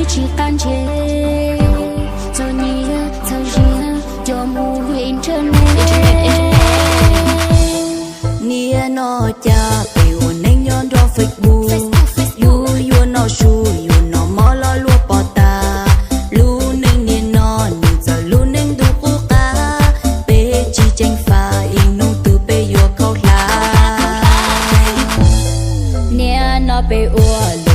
Tsis qab ntshe txom nyem txhawj siab coj mus internet. Nim no cas peb ua neej nyob nrog Facebook, yus yuav noj su yuav noj mov los luag pom tas. Lub neej nim no nws txawm lub neej ntuj qub qab, peb tsis ceev faj ib hnub twg peb yuav khaub hlab. Nim no peb ua